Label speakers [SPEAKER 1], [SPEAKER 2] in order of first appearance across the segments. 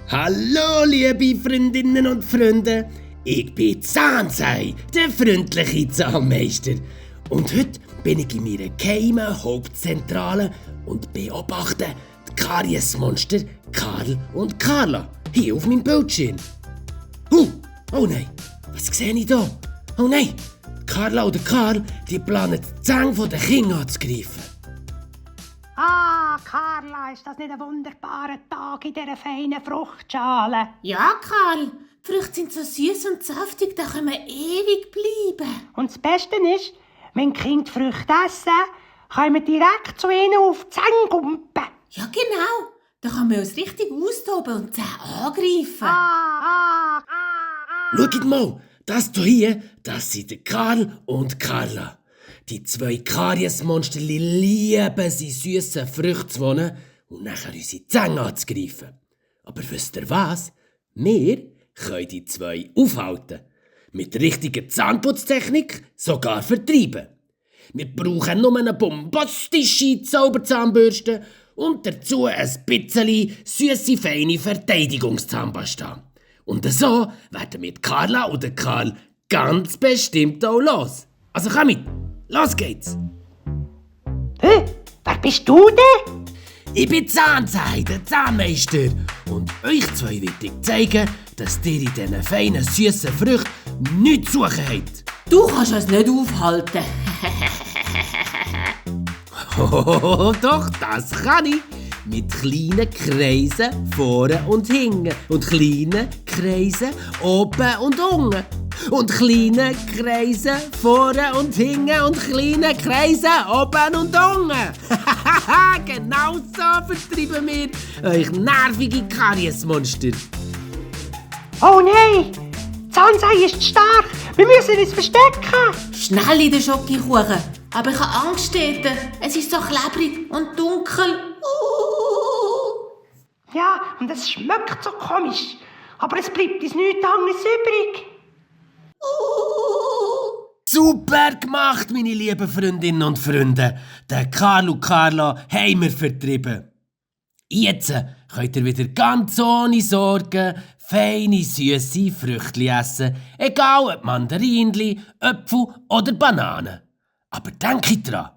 [SPEAKER 1] Hallo, liebe Freundinnen und Freunde. Ich bin Zahnsein, der freundliche Zahnmeister. Und heute bin ich in meiner geheimen Hauptzentrale und beobachte die Kariesmonster Karl und Carla hier auf meinem Bildschirm. Oh nein, was sehe ich da? Oh nein, Carla oder Karl, die planen die Zähne der Kinder anzugreifen.
[SPEAKER 2] Ah, Carla, ist das nicht ein wunderbarer Tag in dieser feinen Fruchtschale?
[SPEAKER 3] Ja, Karl, die Früchte sind so süß und saftig, da können wir ewig bleiben.
[SPEAKER 2] Und das Beste ist, wenn die Kinder die Früchte essen, können wir direkt zu ihnen auf die Zähne gumpen.
[SPEAKER 3] Ja, genau. Da können wir uns richtig austoben und die Zähne angreifen.
[SPEAKER 1] Schaut mal, das hier, das sind der Karl und Carla. Die zwei Kariesmonster lieben sie süssen Früchte zu wohnen und nachher unsere Zähne anzugreifen. Aber wisst ihr was? Wir können die zwei aufhalten. Mit richtiger Zahnputztechnik sogar vertreiben. Wir brauchen nur eine bombastische Zauberzahnbürste und dazu ein bisschen süsse, feine Verteidigungszahnpasta. Und so werden wir Carla oder Karl ganz bestimmt auch los. Also komm mit, los geht's!
[SPEAKER 2] Hä? Wer bist du denn?
[SPEAKER 1] Ich bin Zahnsein, der Zahnmeister. Und euch zwei will ich zeigen, dass ihr in diesen feinen, süssen Früchten nichts zu suchen habt.
[SPEAKER 3] Du kannst uns nicht aufhalten.
[SPEAKER 1] Oh, doch, das kann ich. Mit kleinen Kreisen vorne und hinten. Und kleinen Kreisen oben und unten. Und kleine Kreise vorne und hinten. Und kleine Kreise oben und unten. Genau so vertreiben wir euch nervige Kariesmonster.
[SPEAKER 2] Oh nein, Zahnsein ist stark. Wir müssen uns verstecken.
[SPEAKER 3] Schnell in den Schokokuchen. Aber ich habe Angst dort. Es ist so klebrig und dunkel.
[SPEAKER 2] Ja, und es schmeckt so komisch. Aber es bleibt uns nichts anderes übrig.
[SPEAKER 1] Super gemacht, meine lieben Freundinnen und Freunde. Den Karl und Carla haben wir vertrieben. Jetzt könnt ihr wieder ganz ohne Sorgen feine, süsse Früchte essen. Egal ob Mandarinli, Äpfel oder Bananen. Aber denkt dran,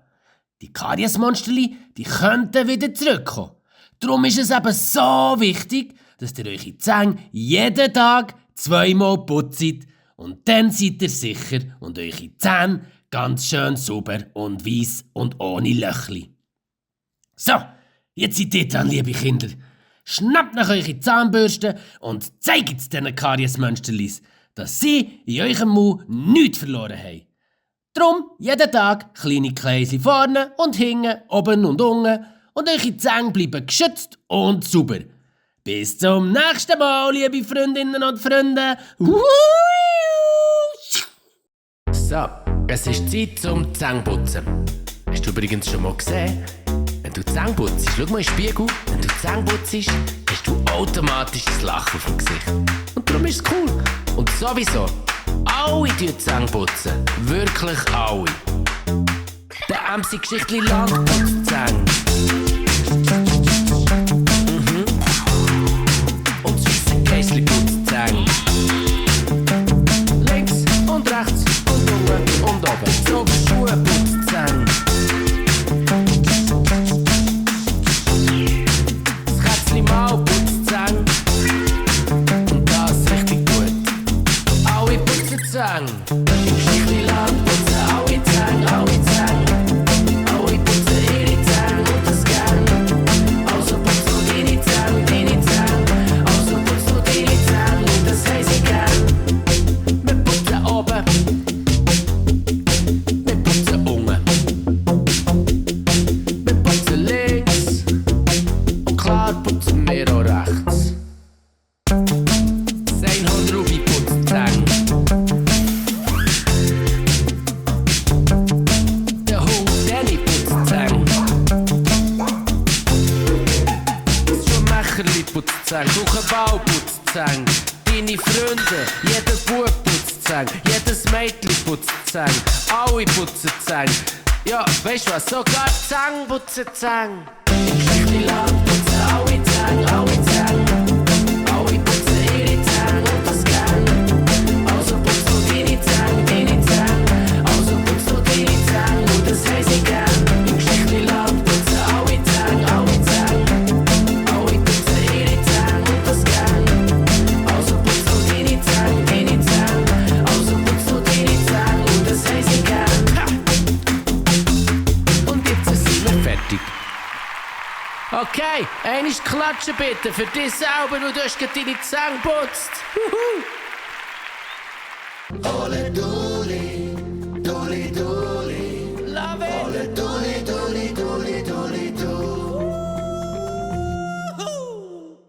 [SPEAKER 1] die Kariesmonsterli, die könnten wieder zurückkommen. Darum ist es eben so wichtig, dass ihr eure Zähne jeden Tag 2-mal putzt. Und dann seid ihr sicher und eure Zähne ganz schön sauber und weiss und ohne Löchli. So, jetzt seid ihr dran, liebe Kinder. Schnappt nach eure Zahnbürste und zeigt es diesen Kariesmonsterlis, dass sie in eurem Mund nichts verloren haben. Drum jeden Tag kleine Kreise vorne und hinten, oben und unten und eure Zähne bleiben geschützt und sauber. Bis zum nächsten Mal, liebe Freundinnen und Freunde.
[SPEAKER 4] So, es ist Zeit zum Zähneputzen. Hast du übrigens schon mal gesehen? Wenn du Zähne putzt, schau mal in den Spiegel, wenn du Zähne putzt, hast du automatisch das Lachen auf dem Gesicht. Und darum ist es cool. Und sowieso, alle putzen Zähne. Wirklich alle. Der MC-Geschichtli lang putzt Zähne. Und das Weisse Geissli putzt Zähne. Links und rechts und unten und oben. So Schuhe putzt Zähne. Das Kätzli Mau putzt Zähne. Und das richtig gut. Alle putzen Zähne. Im Geschichtli-Land putzen alle Zähne, alle Zähne. Alle putzen ihre Zähne und das gern. Also putzt du deine Zähne, deine Zähne. Also putzt du deine Zähne und das haben sie gern. Wir putzen oben. Wir putzen unten. Wir putzen links. Und klar putzen wir auch rechts. Sein Hund Ruby putzt Zähne. Der Hund Danny putzt Zähne. Das Schuhmacherli putzt Zähne. Kuchenbau putzt Zähne. Deine Freunde, jeder Bub putzt Zähne. Jedes Mädchen putzt Zähne. Alle putzen Zähne. Ja, weißt du was? Sogar Zähne putzen Zähne. Im Geschichtli-Land putzen alle Zähne, alle Zähne. Alle Okay, einmal klatschen bitte für dich selber, weil du hast gerade deine Zähne geputzt. Ole Doli.